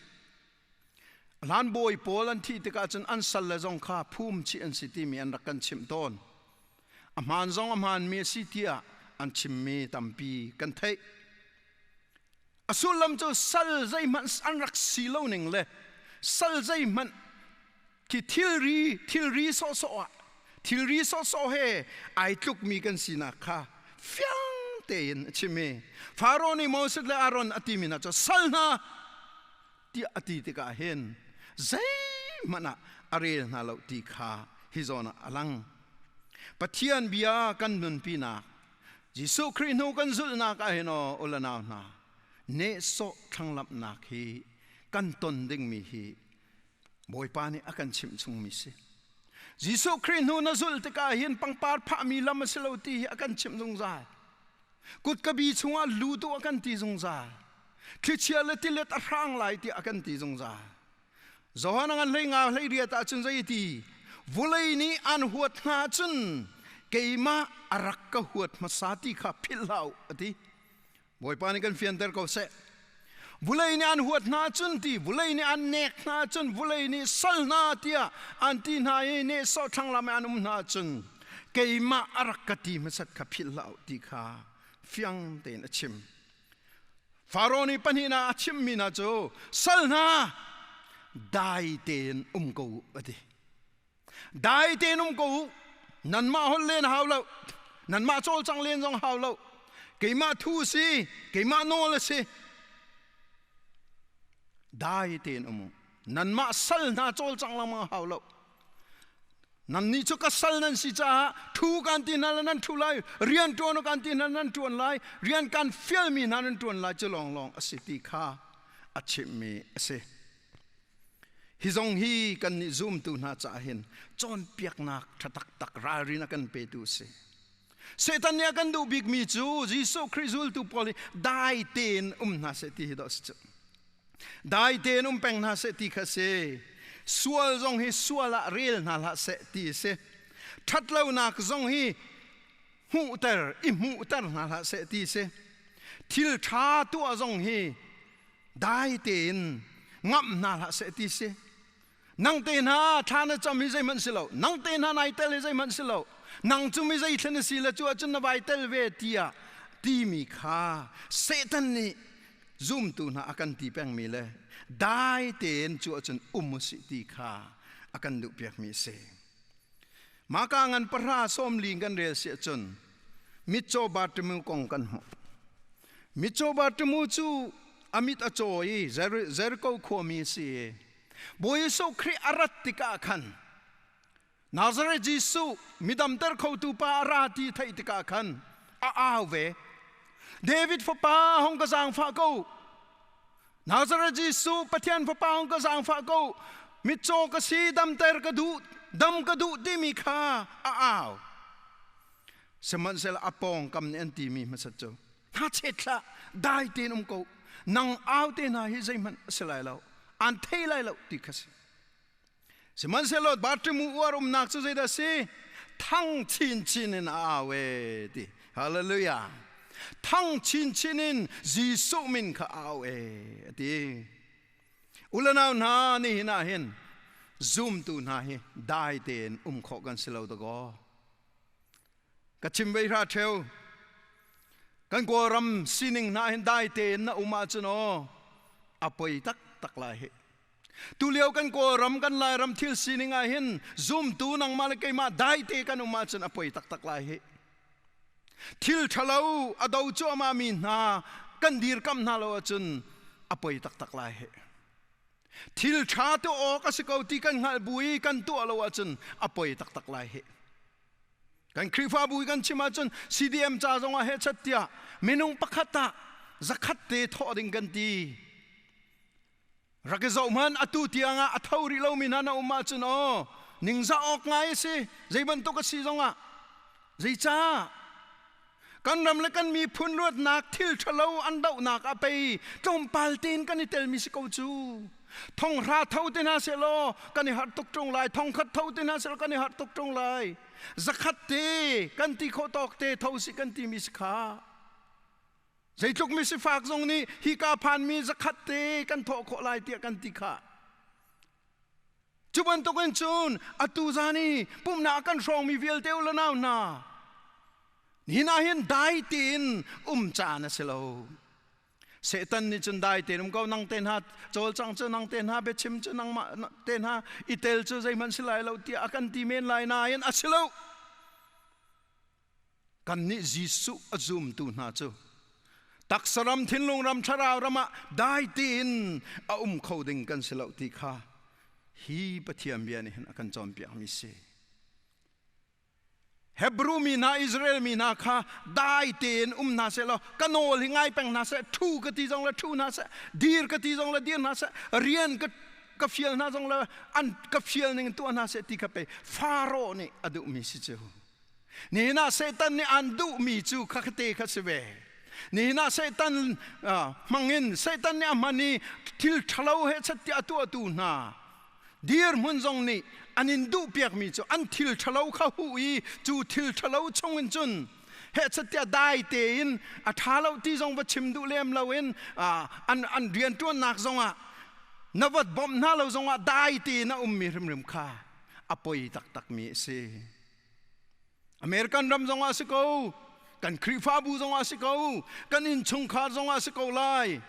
A hlan bawi pawl an thih tikah cun an sal le zong kha phum chih an si timi an rak kan chimh tawn. A hmaan zong a hmaanmi a si tiah an chimmi tampi kan theih. A sullam cu sal zeihmanh an rak si lo ning le sal zeihmanh khi thilri thilri sawhsawh ah thilri sawhsawh he ai tlukmi kan sinak kha fiang tein a chim i Faro nih Moses le Aaron a timi hna cu sal hna tiah a ti tikah hin zeihmanh ah a rel hna lo ti kha hi zawn ah a lang. Pathian bia kan nunpinak Jesuh Khrih hnu kan zulhnak ah hin aw u le nau hna nehsawh thlanglamhnak hi kan ton dingmi hi Bawipa nih a kan chimh chungmi si. Jesuh Khrih hnu na zulh tikah hin pangpar phahmi lam a si lo ti hi a kan chimh zungzal. Kutkabi chungah lu tu a kan ti zungzal. Thlichia le tilet a hrang lai tiah a kan ti zungzal. Johan ngan hlei nga hlei riat ah cun zei ti vulei nih an huat hna cun keimah a rak ka huat hmasa ti kha philh hlah u a ti. Bawipa nih kan fianter ko seh. Vulei nih an huat hna cun ti, vulei nih an nek hna cun, vulei nih sal hna tiah an ti hna i nehsawh thlanglam i an um hna cun keimah a rak ka ti hmasat kha philh hlah u ti kha fiang tein a chim. Faro nih pahnihnak a chimmi hna cu sal hna dai tein um ko u a ti. Dai tein um ko u. Nanmah holh len hau lo. Nanmah cawlcang len zong hau lo. Keimah thu si, keimah nawl a si. Dai tein um u. Nanmah sal hna cawlcang lengmang hau lo. Nannih cu ka sal nan si caah thu kan ti hna le nan thu lai, rian ṭuan kan ti hna nan ṭuan lai, rian kan fialmi hna nan ṭuan lai cu lawnglawng a si ti kha a chimhmi a si. Hi zong hi kannih zumtu hna caah hin cawnpiaknak ṭha taktak ralrin a kan petu a si. Satan nih a kan duh bikmi cu Jesuh Khrih zultu pawl hi dai tein um hna seh ti hi dawh a si cu. Dai tein um peng hna seh ti kha a si. Sual zong hi sual ah rel hna hlah seh ti a si. Ṭhatlonak zong hi hmuhter i hmuhter hna hlah seh ti a si. Thil ṭha tuah zong hi. Dai tein ngamh hna hlah seh ti si. Nang te hna thla na cam hi zeihmanh si lo. Nang te hna nai tel hi zeihmanh si lo. Nang cu mi zei thlen na si le cu ahcun na vai tel ve tiah timi kha Satan nih zumtu hna a kan ti pengmi le dai tein cu ahcun um usih ti kha a kan duhpiakmi a si. Maka ngan pahra sawmli kan rel si ahcun mitcaw Bartimu kong kan hmuh. Mitcaw Bartimu cu a mit a caw i Jericho khuami a si i Bawi Jesuh Khrih a rat tikah khan Nazareth Jesuh midamter khotu pa a ra ti theih tikah khan a au ve. David fapa hong ka zaangfah ko. Nazareth Jesuh Pathian fapa hong ka zaangfah ko. Mitcaw ka si damter ka duh dam ka duh timi kha a au. Sihmanhsehlaw a pawngkam nih an timi hmasat cu hnachet hlah dai tein um ko nang au te hna hi zeihmanh a si lai lo an thei lai lo ti kha si. Sihmanhsehlaw Bartimu uar umnak cu zeidah a si? Thang chinchin in a au e ti. Hallelujah. Thang chinchin in Jesuh min kha a au e a ti. Ulanau hna nihin ah hin zumtu hna hi dai tein um khawh kan si lo dakaw. Ka chim vei hra ṭheu. Kan Kawlram sining hna hin dai tein na um ahcun aw a poi taktak lai hi. Tulio kan Kawlram kan Lairam thil sining ah hin zumtu nangmah le keimah daite kan um ahcun a poi taktak lai hi. Thil ṭhalo a do cuahmah mi hna kan dirkamh hna lo ahcun a poi taktak lai hi. Thil ṭha tu awk a si ko ti kan hngalh bu i kan tuah lo ahcun a poi taktak lai hi. Kan Khrihfabu i kan chim ahcun CDM ca zongah hechat tiah minung pakhat ah zakhat te thawh ding kan ti. Rak i zoh hmanh atu tiang ah a tho rih lomi hna na um ahcun aw ningzah awk ngai a si zei bantuk a si zongah zeicah kan ram le kan miphun luatnak thil ṭhalo an dohnak ah pei tlawmpal tein kan i telmi si ko cu thong hra tho te hna sehlaw kan i harh tuk ṭung lai thong khat tho te hna sehlaw kan i harh tuk ṭung lai zakhat te kan ti khawh tawk te tho si kan timi si kha Zeitluk mi sifak zong nih hika phanmi zakhat te kan thawh khawh lai tiah kan ti kha. Cu bantukin cun atu zan i pumhnak kan hrawngmi vialte u le nau hna, nihin ah hin dai tein um caan a si lo. Satan nih cun dai tein um ko nang te hna cawlcang cu nang te hna biachim cu nangmah te hna i tel cu zeihmanh si lai lo tiah a kan ti men lai nain a si lo. Kannih Jesuh a zumtu hna cu taksa ram thinlung ram thlarau ram ah dai tein a um kho ding kan si lo ti kha hi Pathian bia nih hin a kan cawnpiakmi si. Hebrew mi hna Israel mi hna kha dai tein um hna seh law ka nawl hi ngai peng hna seh thu ka ti zong le thu hna seh dir ka ti zong le dir hna seh rian ka ka fial hna zong le an ka fial ning tuah hna seh ti kha pe Faro nih a duhmi si cu. Nihin ah Satan nih an duhmi cu khakhate kha si ve. Nihin ah Satan hmangin Satan nih a hman i thil ṭhalo he chat tiah a tuahtu hna dirhmun zong nih an in duhpiakmi cu an thil ṭhalo kha huh i cu thil ṭhalo chungin cun hehchat tiah dai tein a ṭha lo ti zong va chim duh lem loin an rianṭuannak zongah na va bawmh hna lo zongah dai tein a ummi hrimhrim kha a poi taktakmi a si. American ram zongah si ko, kan Khrihfabu zongah si ko, kan innchungkhar zongah si ko lai.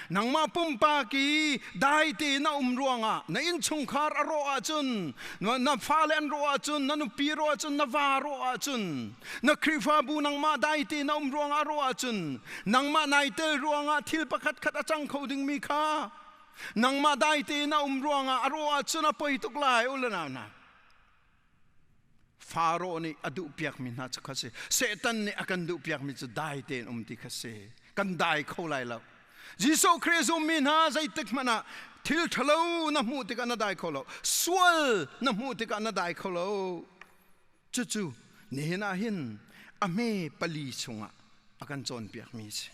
Nangmah pumpak i dai tein na um ruangah na innchungkhar a rawh ahcun, na fale an rawh ahcun, na nupi rawh ahcun, na va rawh ahcun, na Khrihfabu nangmah dai tein na um ruangah a rawh ahcun, nangmah nai tel ruangah thil pakhat khat a cang kho dingmi kha nangmah dai tein na um ruangah a rawh ahcun a poi tuk lai u le nau hna. Faro nih a duhpiakmi hna cu kha si. Satan nih a kan duhpiakmi cu dai tein um ti kha si. Kan dai kho lai lo. Jesuh Khrih zummi hna zeitik hmanh ah thil ṭhalo na hmuh tikah na dai kho lo. Sual na hmuh tikah na dai kho lo. Cucu nihin ah hin a hme pali chungah a kan cawnpiakmi a si.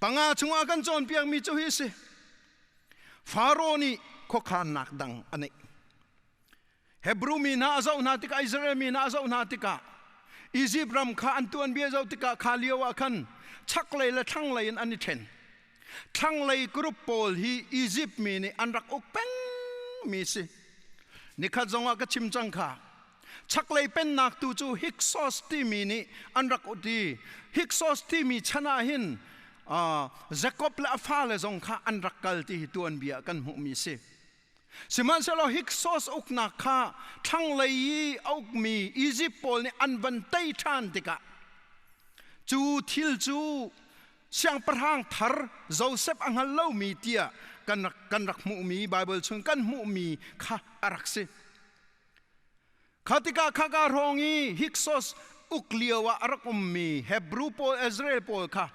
Panga chungah a kan cawnpiakmi cu hi a si. Faro nih khuakhannak dang a neih. Hebrew mi hna a zoh hna tikah Israel mi hna a zoh hna tikah Izipt ram kha an tuanbia zoh tikah kha lio ah khan chaklei le thlanglei in an i ṭhen. Thlanglei group pawl hi Egypt mi nih an rak uk peng mi si. Nikhat zongah ka chim cang kha. Chaklei pennak tu cu Hyksos timi nih an rak ut i Hyksos timi chan ah hin Jacob le a fale zong kha an rak kal ti hi tuanbia kan hmuhmi si. Sihmanhsehlaw Hyksos uknak kha thlanglei i a ukmi Egypt pawl nih an van tei ṭhan tikah cu thil cu siangpahrang thar Joseph a hngal lomi tiah kan rak, kan rak hmuhmi Baibal chung kan hmuhmi kha a rak si. Kha tikah khaka hrawng i Hyksos uk lio ah a rak ummi Hebrew pawl Israel pawl kha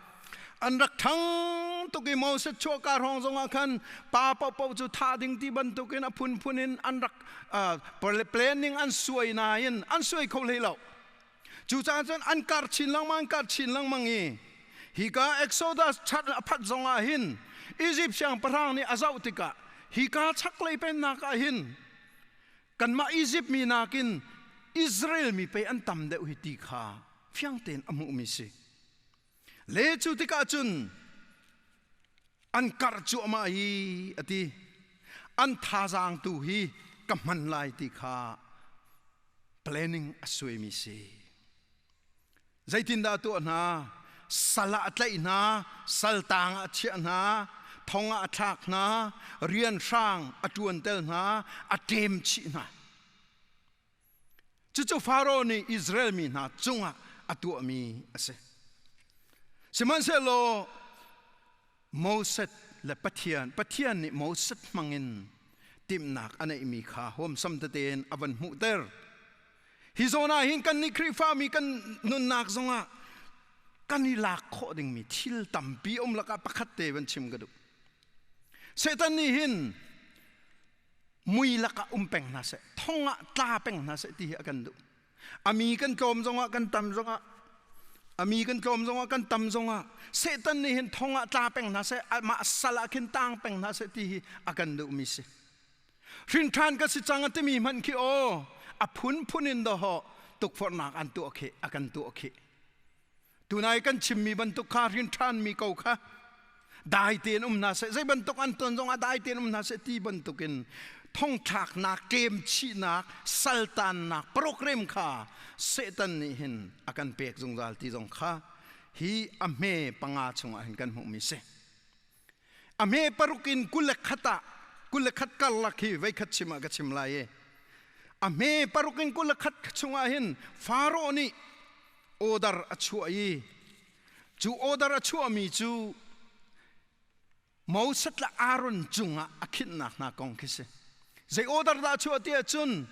an rak ṭhang tuk i Moses chuahka hrawng zongah khan pa paohpaoh cu thah ding ti bantukin a phunphun in an rak planning an suai nain an suai kho hlei lo. Cucaah cun an karh chin lengmang an karh chin lengmang i hika Exodus chan a phanh zongah hin Egypt siangpahrang nih a zoh tikah hika chaklei pennak ah hin kanmah Egypt mi nakin Israel mi pei an tam deuh hi ti kha fiang tein a hmuhmi si. Le cu tikah cun an karh cuahmah i a ti. An thazaang tu hi ka hman lai ti kha planning a suaimi si. Zeitindah a tuah hna? Sal ah a tlaih hna, saltang ah a chiah hna, thong ah a thlak hna, rianhrang a ṭuanter hna, a ṭem chih hna. Cucu Faro nih Israel mi hna cungah a tuahmi a si. Sihmanhsehlaw Moses le Pathian, Pathian nih Moses hmangin timhnak a neihmi kha huamsam tete in a van hmuhter. Hi zawn ah hin kannih Khrihfami kan nunnak zongah kan i lak khawh dingmi thil tampi um lakah pakhat te van chim ka duh. Satan nih hin mui lakah um peng hna seh, thong ah tla peng hna seh ti hi a kan duh. A mi kan tlawm zongah kan tam zongah a mi kan tlawm zongah kan tam zongah Satan nih hin thong ah tla peng hna seh, amah sal ah khin tang peng hna seh ti hi a kan duhmi si. Hrinṭhan ka si cang a timi hmanh khi aw a phunphun in dawhawh tukforhnak an tuah khi a kan tuah khi. Tunai kan chimmi bantuk kha hrinṭhanmi ko kha dai tein um hna seh, zei bantuk an ton zongah dai tein um hna seh ti bantukin thongthlaknak, ṭemchihnak, saltannak program kha Satan nih hin a kan pek zungzal ti zong kha hi a hme panga chungah hin kan hmuhmi si. A hme paruk in 21 ah 21 karlak hi voikhat chim ah ka chim lai i a hme paruk in 21 chungah hin Faro nih order a chuah i cu order a chuahmi cu Moses le Aaron cungah a khinhnak hna kong khi si. Zei order dah a chuah ti ahcun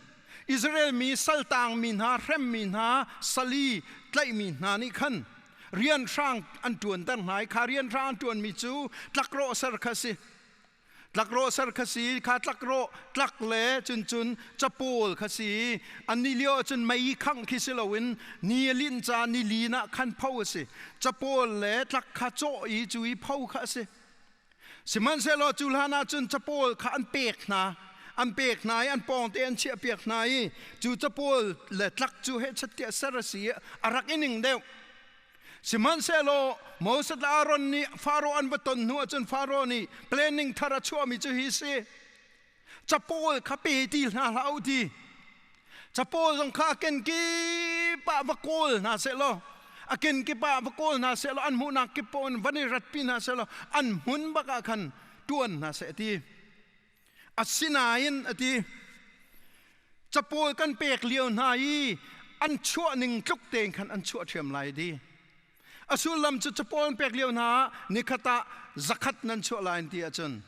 Israel mi saltang mi hna hremmi hna sali tlaihmi hna nih khan rianhrang an ṭuanter hna i kha rianhrang an ṭuanmi cu tlakrawh ser kha si. Tlakrawh ser kha si, kha tlakrawh tlak le cun cun capawl kha si. An ni lio ahcun mei khangh khi si loin ni a linh ca ni lin ah khan pho a si. Capawl le tlak kha cawh i cu i pho kha a si. Sihmanhsehlaw cu hlan ah cun capawl kha an pek hna. An pek hna i an pawngte an chiahpiak hna i cu capawl le tlak cu hehchat tiah ser a si i a rak i ning deuh. Sihmanhsehlaw Moses le Aaron nih Faro an va ton hnu ahcun Faro nih planning thar a chuahmi cu hi si. Capawl kha pe ti hna hlah u ti. Capawl zong kha a kenkip ah va kawl hna sehlaw a kenkip ah va kawl hna sehlaw an hmuhnak kip paoh in van i ratpi hna sehlaw an hmun bak ah khan ṭuan hna seh a ti. Asinain a ti capawl kan pek lio hna i an chuah ning tluk tein khan an chuah ṭhiam lai ti. A sullam cu capawl an pek lio hna ah nikhat ah zakhat nan chuah lai an ti ahcun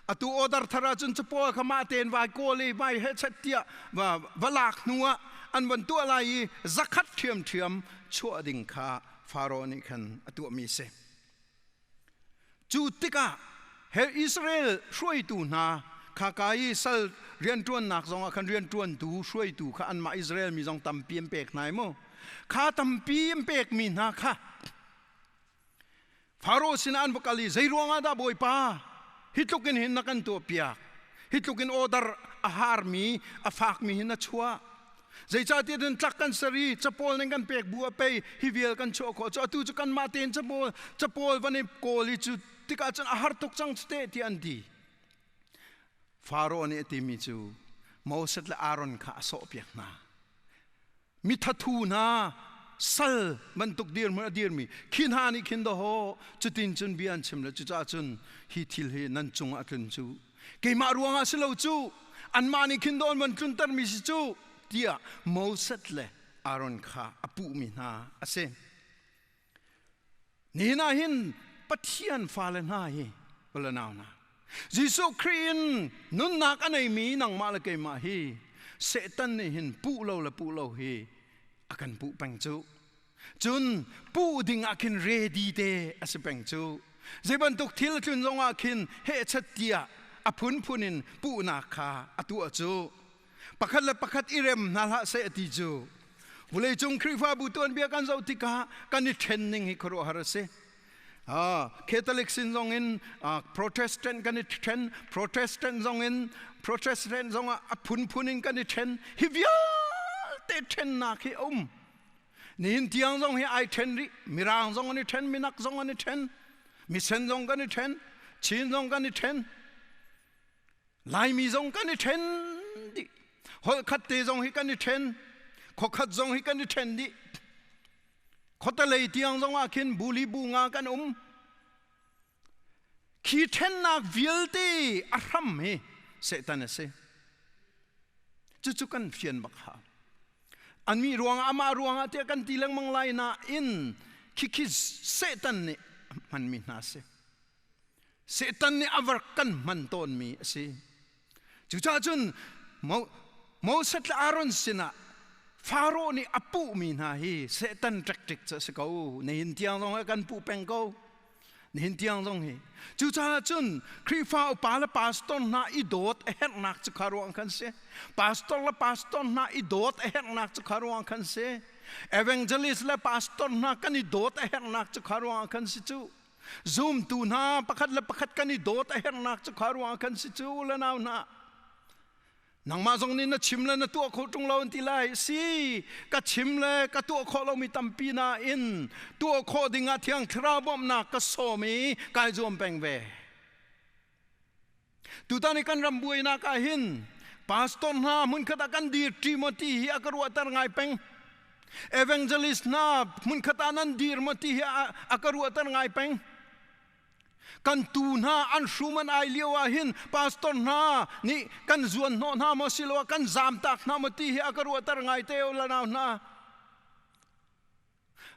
atu order thar ahcun capawl kha mah tein vai kawl i vai hechet tiah va, va lak hnu ah an van tuah lai i zakhat ṭhiamṭhiam chuah ding kha Faro nih khan a tuahmi a si. Cu tikah he Israel hruaitu hna khaka i sal rianṭuannak zongah khan rianṭuantu hruaitu kha anmah Israel mi zong tampi an pek hna i mu kha tampi an pekmi hna kha Faro sinah an va kal i zei ruangah dah Bawipa hi tluk in hin na kan tuahpiak hi tluk in order a harmi a fakmi hin na chuah Zeicahtiah cun tlak kan ser i capawl ning kan pek bu a pei hi vial kan chuah khawh cu atu cu kanmah tein capawl capawl van i kawl i cu. tikah cun a har tuk cang cu te tiah an ti. Faro nih a timi cu Moses le Aaron kha a sawhpiak hna. Mithathu hna sal bantuk dirhmun a dirmi khi hna nih khin dawhaw cutin cun bia an chim le cucaah cun hi thil hi nan cungah a tlun cu keimah ruangah si lo cu anmah nih khin daw an van tluntermi si cu tiah Moses le Aaron kha a puhmi hna a si. Nihin ah hin Pathian fale hna hi u nau hna Jesuh Khrih in nunnak a neimi nangmah le keimah hi Satan nih hin puh lo le puh lo hi a kan puh peng cu. Cun puh ding ah khin ready te a si peng cu. Zei bantuk thil tlun zong ah khin hehchat tiah a phunphun in puhnak kha a tuah cu. Pakhat le pakhat i rem hna hlah seh ti cu vawleicung Khrihfabu tuanbia kan zoh tikah kan i ṭhen ning hi khuaruahhar a si. Catholic sin zong in Protestant kan i ṭhen, Protestant zong in Protestant zong ah a phunphun in kan i ṭhen. Hi vialte ṭhennak hi a um. Nihin tiang zong hi ai ṭhen rih. Mirang zong an i ṭhen, minak zong an i ṭhen, misen zong kan i ṭhen, Chin zong kan i ṭhen. Laimi zong kan i ṭhen dih. Holh khat te zong hi kan i ṭhen. Khuakhat zong hi kan i ṭhen dih. Khuatelei tiang zong ah khin buli bu nga kan um. Khi ṭhennak vialte a hram hi Satan a si. Cucu kan fian bak hau. An mi ruangah amah ruangah tiah kan ti lengmang lai nain khikhi Satan nih a hmanmi hna a si. Satan nih a var kan hman tawnmi a si. Cucaah cun Moses le Aaron sinah Faro nih a puhmi hna hi Satan tactic cu a si ko. Nihin tiang zong hi kan puh peng ko. Nihin tiang zong hi. Cucaah cun Khrihfa upa le pastor hna i dawt a herhnak cu kha ruang khan si. Pastor le pastor hna i dawt a herhnak cu kha ruang khan si. Evangelist le pastor hna kan i dawt a herhnak cu kha ruang khan si cu. Zumtu hna pakhat le pakhat kan i dawt a herhnak cu kha ruangah kan si cu le nau hna. Nangmah zong nih na chim le na tuah khawh ṭung lo an ti lai. Si, ka chim le ka tuah khawh lomi tampi nain tuah khawh dingah Thiang Thlarau bawmhnak ka sawm i kai zuam peng ve. Tutan i kan ram buainak ah hin pastor hna hmunkhat ah kan dir ṭi maw ti hi a ka ruahter ngai peng. Evangelist hna hmunkhat ah nan dir maw ti hi a ka ruahter ngai peng. Kan tu hna an hrum an ai lio ah hin pastor hna nih kan zuan hnawh hna maw siloah kan zamtak hna maw ti hi a ka ruahter ngai te o la nau hna.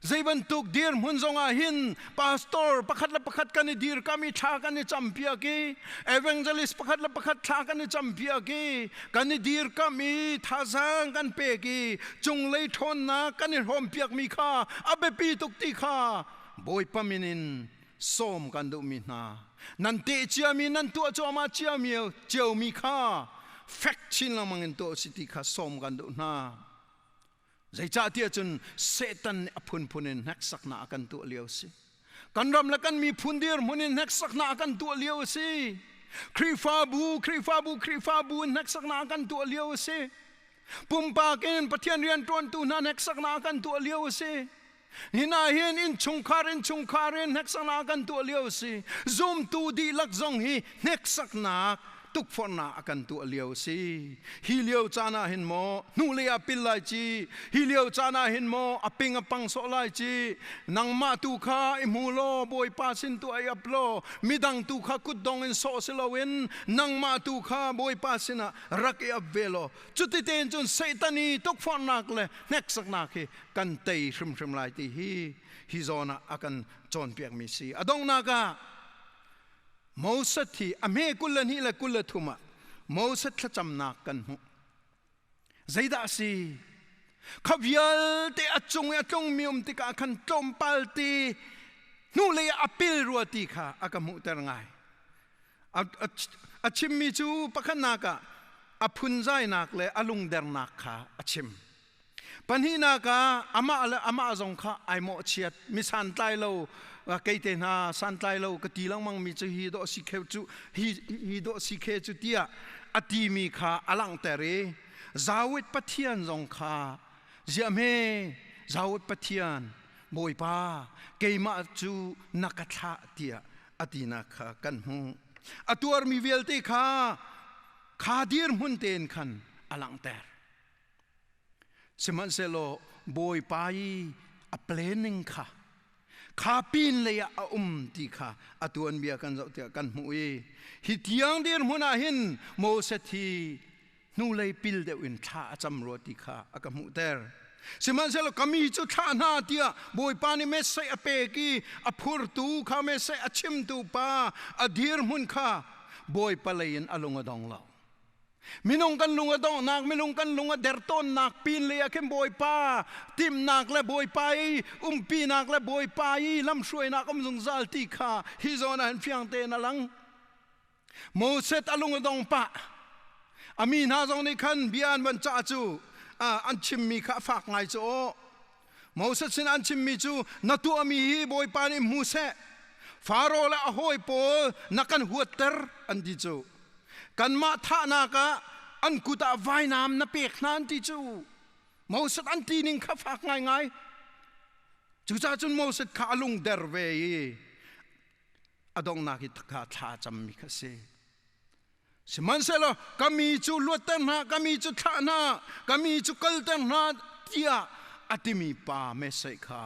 Zei bantuk dirhmun zongah hin pastor pakhat le pakhat kan i dirkam i thla kan i campiak i evangelist pakhat le pakhat thla kan i campiak i kan i dirkam i thazaang kan pek i cunglei ṭhawnnak kan i hrawmpiakmi kha a biapi tuk ti kha Bawipa min in sawm kan duhmi hna. Nan teh ciami nan tuah cuahmah ciami ciomi kha fek chin lengmang in tuah usih ti kha sawm kan duh hna. Zeicahtiah cun Satan nih a phunphun in hneksaknak a kan tuah lio a si. Kan ram le kan miphun dirhmun in hneksaknak a kan tuah lio a si. Khrihfabu, Khrihfabu, Khrihfabu in hneksaknak a kan tuah lio a si. Pumpak in Pathian rianṭuantu hna hneksaknak a kan tuah lio a si. Hina hin innchungkhar innchungkhar in hneksaknak a kan tuah lio a si. Zumtu dihlak zong hi hneksaknak tukforhnak a kan tuah lio a si. Hi lio caan ah hin maw hnulei ah pil lai ci, hi lio caan ah hin maw a ping a pang sawh lai ci, nangmah tu kha i hmu law Bawipa sin tu ai ap law midang tu kha kutdong in sawh si loin nangmah tu kha Bawipa sinah rak i ap ve law cuti tein cun Satan i tukforhnak le hneksaknak hi kan tei hrimhrim lai ti hi hi zawn ah a kan cawnpiakmi si. A donghnak ah Moses hi a hme 22 le 23 ah Moses thlacamnak kan hmuh. Zeidah a si? Kha vialte a cung i a tlungmi um tikah khan tlawmpal ti hnulei ah a pil rua ti kha a ka hmuhter ngai. A chimmi cu pakhatnak ah a phunzainak le a lungdernak kha a chim. Pahnihnak ah amah le amah zong kha ai mawhchiat mi santlai lo kei te hna santlai lo ka ti lengmang mi cu hi dawh si khe cu hi hi dawh si khe cu tiah a ti mi kha a langhter i Zawit Pathian zong kha ziah hme Zawit Pathian Bawipa keimah cu na ka thlah tiah a tinak kha kan hmuh. A tuarmi vialte kha kha dirhmun tein khan a langhter. Sihmanhsehlaw Bawipa i a planning kha kha pin lei ah a um ti kha a tuanbia kan zoh tiah kan hmuh i hi tiang dirhmun ah hin Moses hi hnulei pil deuh in thla a cam rua ti kha a ka hmuhter. Sihmanhsehlaw ka mi cu thlah hna tiah Bawipa nih message a pek i a phurtu kha message a chimtu pa a dirhmun kha Bawipa lei in a lung a dong lo. Minung kan lung a donghnak, minung kan lung a dertawnnak pin lei ah khin Bawipa timhnak le Bawipa i umpinak le Bawipa i lamhruainak um zungzal ti kha hi zawn ah hin fiang tein a lang. Moses a lung a dong pah. A mi hna zong nih khan bia an van cah cu an chimmi kha a fak ngai cu aw. Moses sin an chimmi cu na tuahmi hi Bawipa nih hmu seh. Faro le a hawi pawl na kan huatter an ti cu. Kanmah thahnak ah an kut ah vainam na pek hna an ti cu. Moses an ti ning kha fak ngaingai. Cucaah cun Moses kha a lung der ve i a donghnak i kha thla cammi kha si. Sihmanhsehlaw ka mi cu luatter hna, ka mi cu thlah hna, ka mi cu kalter hna tiah a timi pa message kha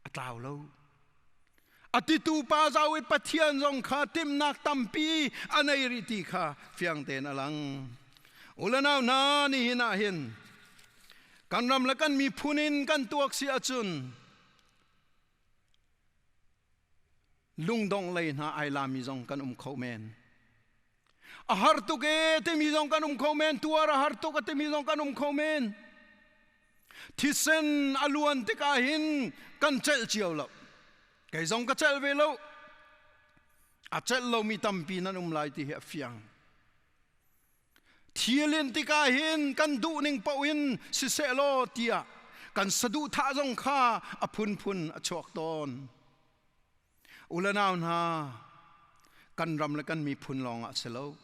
a tlau lo. A titu pa zau i Pathian zong kha timhnak tampi a nei rih ti kha fiang tein a lang. Ulenau hna, nihin ah hin kan ram le kan miphun in kan tuak si ahcun lungdongh lei hna ai lami zong kan um kho men. A har tuk e timi zong kan um kho men, tuar a har tuk a timi zong kan um kho men. Thisen a luan tikah hin kan celh cio lo. Kei zong ka celh ve lo. A celh lomi tampi nan um lai ti hi a fiang. Thilin tikah hin kan duhning paoh in siseh law tiah kan saduhthah zong kha a phunphun a chuak tawn. Ulanau hna, kan ram le kan miphun lawngah si lo.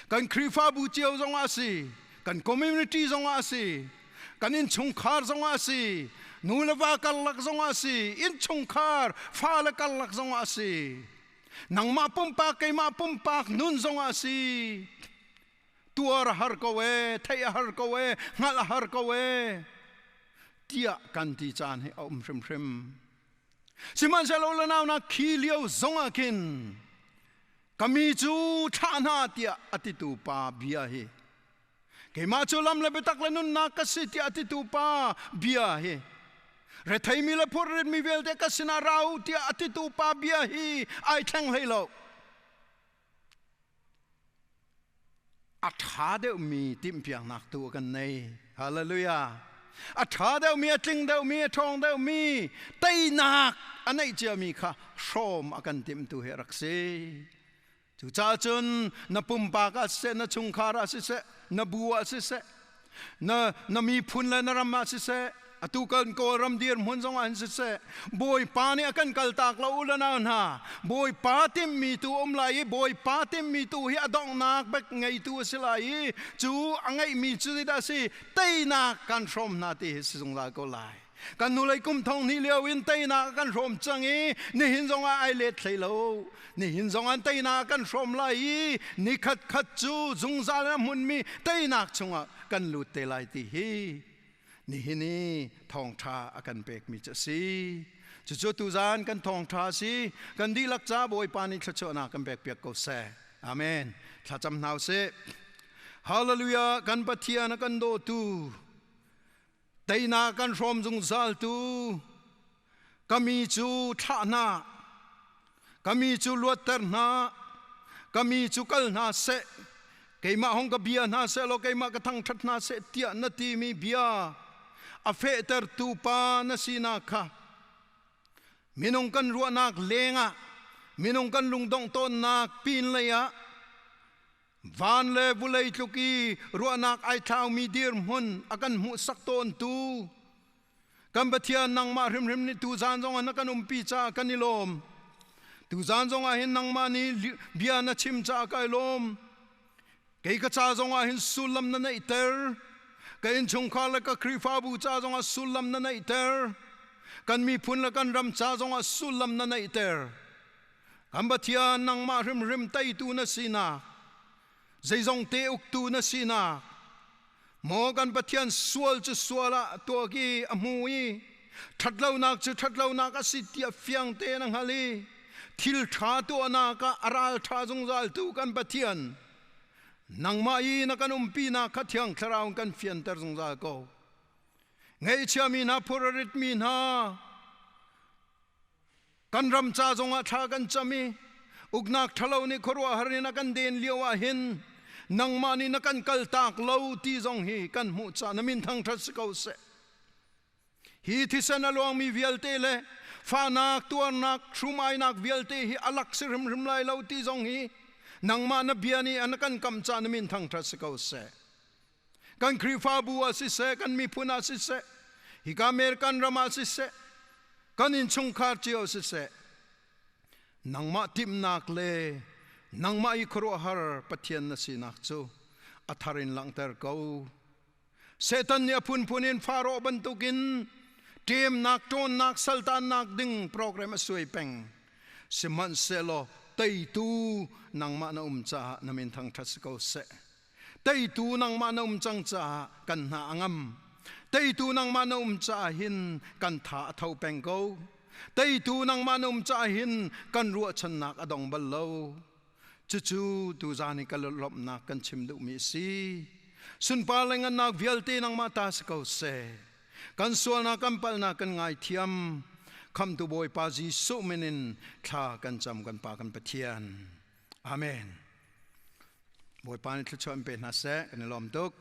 Kan Khrihfabu cio zongah a si, kan community zongah a si, kan innchungkhar zongah a si, nu le va karlak zongah a si, innchungkhar fale karlak zongah a si. Nangmah pumpak, keimah pumpak nun zongah a si. Tuar a har ko ee, theih a har ko ee, hngalh a har ko ee, tiah kan ti caan hi a um hrimhrim. Sihmanhsehlaw la nau na khi lio zongah khin ka mi cu thlah hna tiah a titu pa bia hi keimah cu lam le biatak le nunnak ka si tiah a titu pa bia hi retheimi le phurritmi vialte ka sinah ra u tiah a titu pa bia hi ai thleng hlei lo. A ṭha deuhmi timhpiaknak tu a kan nei. Hallelujah. A ṭha deuhmi, a tling deuhmi, a ṭhawng deuhmi teinak a neih ciami kha hrawm a kan timhtu hi a rak si. Cucaah cun na pumpak ah siseh, na chungkhar ah siseh, na bu ah siseh, na, na miphun le na ram ah siseh, atu kan Kawlram dirhmun zong ah hin siseh, Bawipa nih a kan kaltak lo u le nau hna, Bawipa timhmi tu um lai i Bawipa timhmi tu hi a donghnak bek ngeitu a si lai i cu a ngeihmi cu zeidah a si, teinak kan hrawm hna ti hi si zungzal ko lai. Kan hnulei kum thong hnih lio in teinak kan hrawm cang i nihin zong ah ai let hlei lo. Nihin zong an teinak kan hrawm lai i nikhat khat cu zungzal in a hmunmi teinak chungah kan lut te lai ti hi nihin i thawngṭha a kan pekmi cu a si. Cucu tuzan kan thawngṭha a si. Kan dihlak ca Bawipa nih thluachuahnak kan pekpiak ko seh. Amen. Thlacam hna usih. Hallelujah kan Pathian a kan dawtu teinak kan hrawm zungzal tu ka mi cu thlah hna ka mi cu luatter hna ka mi cu kal hna seh keimah hong ka bia hna seh law keimah ka thangṭhat hna seh tiah na timi bia a fehtertu pa na sinak kha minung kan ruahnak lengah minung kan lungdongh tawnnak pin lei ah Van le vulei tluk i ruahnak ai thlaumi dirhmun a kan hmuhsak tawntu kan Pathian nangmah hrimhrim nih tuzaan zongah na kan umpi caah kan i lawm. Tuzaan zongah hin nangmah nih bia na chim caah kai lawm. Kei ka ca zongah hin sullam na neihter. Ka innchungkhar le ka Khrihfabu ca zongah sullam na neihter. Kan miphun le kan ram ca zongah sullam na neihter. Kan Pathian nangmah hrimhrim teitu na sinak, zeizong te uktu na sinak, maw kan Pathian sual cu sual ah tuak i a hmu i ṭhatlonak cu ṭhatlonak a si tiah fiang tein a hngal i thil ṭha tuahnak ah a ral ṭha zungzaltu kan Pathian nangmah i na kan umpinak kha Thiang Thlarau in kan fianter zungzal ko. Ngaihchiami hna phurarit mi hna kan ram ca zongah thla kan cam i uknak ṭhalo nih khuaruahhar in a kan den lio ah hin nangmah nih na kan kaltak lo ti zong hi kan hmuh ca na min thangṭhat si ko seh. Hi thisen a luangmi vialte le fahnak tuarnak hrumainak vialte hi a lak si hrimhrim lai lo ti zong hi nangmah na bia nih an kan kam ca na min thangṭhat si ko seh. Kan Khrihfabu ah siseh, kan miphun ah siseh, hika American ram ah siseh, kan innchungkhar cio siseh, nangmah timhnak le nangmah i khuaruahhar Pathian na sinak cu a thar in langhter ko. Satan nih a phunphun in Faro bantukin ṭemnak, ṭawnnak, saltannak ding program a suai peng. Sihmanhsehlaw teitu nangmah na um caah na min thangṭhat si ko seh. Teitu nangmah na um cang caah kan hna a ngam. Teitu nangmah na um caah hin kan tha a tho peng ko. Teitu nangmah na um caah hin kan ruahchannak a dong bal lo. Cucu tuzaan i ka lawmhnak kan chim duhmi a si. Sunpar le ngannak vialte nangmah ta si ko seh. Kan sualnak kan palhnak kan ngaithiam. Khamtu Bawipa Jesuh min in thla kan cam kan Pa kan Pathian. Amen. Bawipa nih thluachuah in pe hna seh. Kan i lawm tuk.